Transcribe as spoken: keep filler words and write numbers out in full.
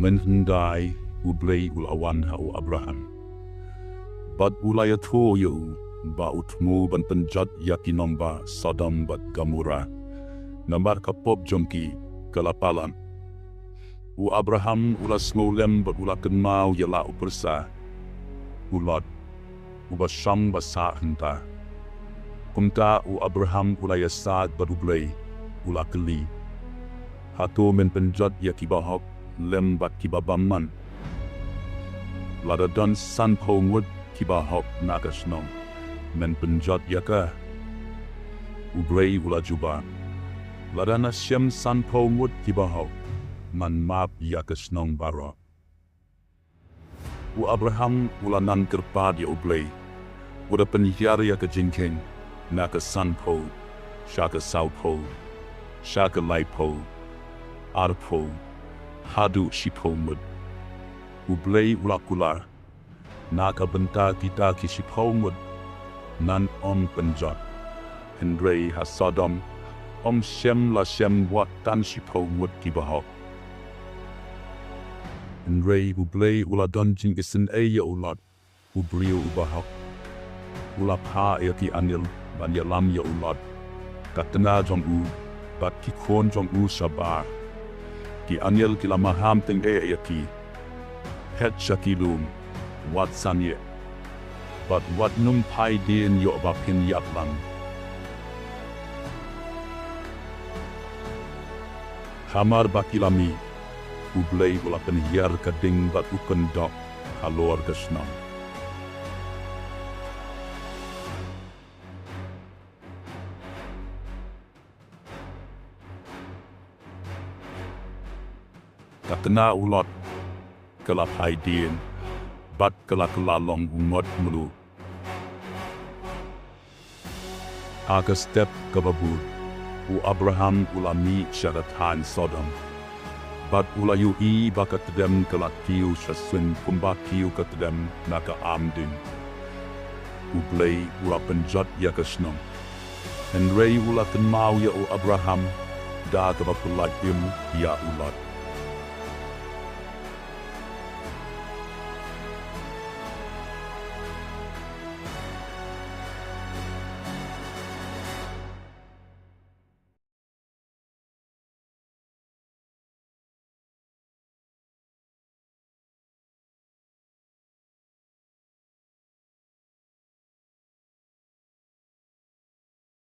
Mynhyndai U Blei u la wan ha u Abraham bad u la ïathuh ïa u ba u thmu ban pynjot ïa ki nongbah Sodom bad Gomorrah, namar ka pop jong ki ka la palat. U Abraham u la sngewlem bad u la kynmaw ïa la u pyrsa, u Lot, uba shong ba sah hangta. Kumta u Abraham u la ïasaid bad U Blei, u la kylli: Hato men pynjot ïa ki bahok lem bad ki babymman? Lada don sanphew ngut ki bahok na ka shnong, men pynjot ïa ka? U Blei u la jubab: Lada na shim sanphew ngut ki bahok, ngan map ïa ka shnong baroh. U Abraham u la nang kyrpad ïa U Blei, u da pynhiar ïa ka jingkheiñ na ka sanphew, sha ka sawphew, sha ka laiphew, arphew, haduh shiphew ngut. U Blei u la kular: Na ka bynta kita ki shiphew ngut ngan ym pynjot. Hynrei ha Sodom ym shym la shim wat tang shiphew ngut ki bahok. Hynrei U Blei u la don jingisynei ïa u Lot, u briew uba hok. U la phah ïa ki angel ban ïalam ïa u Lot, ka tnga jong u bad ki khun jong u shabar. Ki angel ki la maham tyngeh ïa ki: Phet sha ki lum, wat sangeh, bad wat nym phai dien ïoh ba phin ïap lang. Hamar ba ki la mih, U Blei u la pynhiar ka ding bad u kyndok halor ka shnong. Ka tnga u Lot ka la phai dien bad ka la kylla long u ngot mluh. Ha ka step kaba bud, u Abraham u la mih sha ka thaiñ Sodom, bad u la ïohi ba ka tdem ka la kiew sha suiñ kumba kiew ka tdem na ka am ding. U Blei u la pynjot ïa ka shnong, hynrei u la kynmaw ïa u Abraham da kaba pyllait im ïa u Lot.